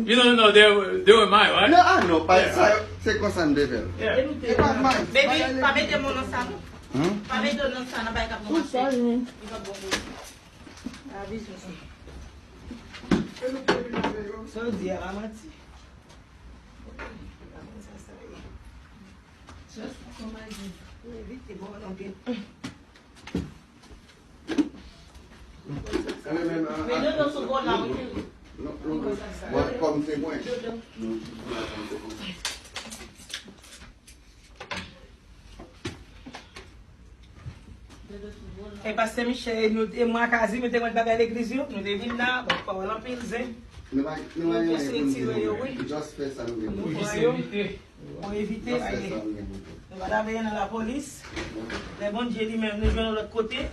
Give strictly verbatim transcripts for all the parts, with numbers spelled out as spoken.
You don't know they were, they were mine, right? No, I know, but yeah, sa, se konsa m te fè l. Yeah. Se pa mine. Baby, pa mete men w nan sa, non. Hmm? Pa mete w nan sa, nan bagay k ap pran mache. Li p ap bon pou ou. A, bizou sa. Sa w di a pa manti. Just kòman di. Ou evite bò w nan pye. Mete dlo sou bò la, wi. Non, non, non. Mwen, kòm se mwen. Non, non, non, non. E pastè Michel, e nou, e mwen ak Azim, nou te mèt bagay legliz yo, nou te vin la, bon, pawòl anpil, zen. Nou pa, nou pa gen anyen pou nou di, nou just fè sa nou gen pou nou fè. Nou pran yo. Pou evite, se, nou pa ta veye nan lapolis. Lè Bondye li menm, nou jwenn yon lòt kote.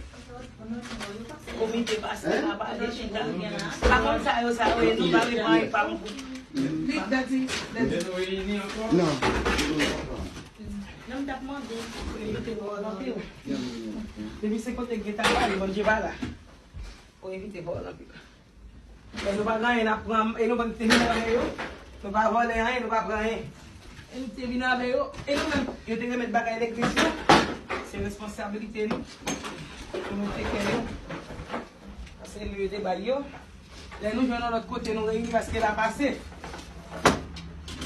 Komite pastè la pale, chita. Pa konn sa yo, sa yo ye, nou pa reponn, pa konn. Non. Non, m t ap mande pou evite pawòl anpil. Depi se kote k gen ta pale, Bondye pa la. Pou evite pawòl anpil. Lè nou pa gen anyen, n ap pran, e nou menm te vin avè yo. Nou pa vòlè anyen, nou pa pran anyen. E nou te vin avè yo, e nou menm, yo te remèt bagay legliz yo. Se responsabilite nou pou nou teke yo. Paske nou yo te bay yo. Lè nou jwenn yon lòt kote, nou reyini paske la pase.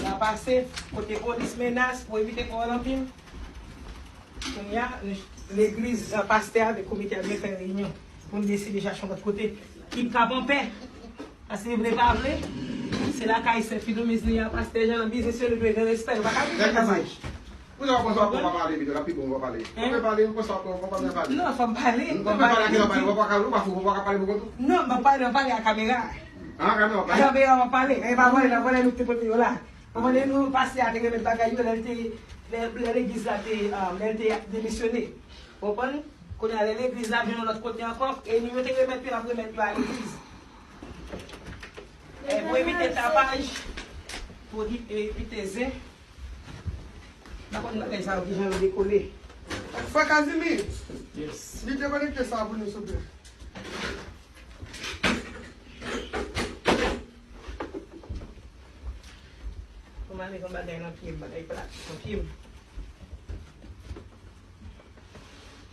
La pase, kote polis menas pou evite pawòl anpil. Kounye a, legliz, pastè avèk komite a dwe fè reyinyon pou n deside chache yon lòt kote ki p ap anpè. Paske vle pa vle, se lakay sè Filomiz li a, pastè Jan nan biznis yo, nou dwe gen respè, nou pa ka viv nan lakay. Pou sa w konsa w pa pale, pito, l ap pi bon w pa pale. Ou pale, ou konsa w pa pale, pale. Non, fò m pale. Ou pa pale, ou pa pale, ou pa ka, ou pa fou, ou pa ka pale pou kont ou. Non, m pa pale, m pale a kamera. Ah, kamera w pale. Kamera w pale, e pa vòlè, nan vòlè nou te pote yo la. Konprann, nou pastè a te remèt bagay yo lè l te, lè, lè legliz la te, um, lè l te demisyone. Konprann? Kounye a, lè legliz la vin yon lòt kote ankò, e nou yo te remèt yo, n ap remèt yo a legliz. E pou evite tapaj, pou evi-, evite zen. M pa konn bagay sa yo kijan yo dekole. Frè Kazimi, yes, li dekonekte sa pou nou, souple. Kòm ale yon bagay nan pye m, bagay plat nan pye m.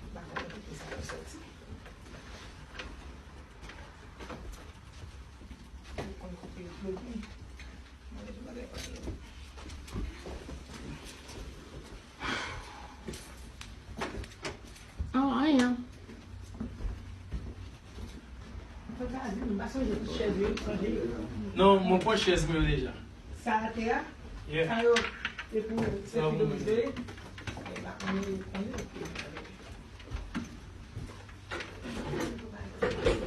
M pa konn kote sa yo soti. M pa konn kote yo flote. M ale yon bagay plat nan pye m. Oh, anyen. Non, mwen pran chèz mwen yo deja. Sa atè a? Yeah. Sa yo, se pou, se pou yo.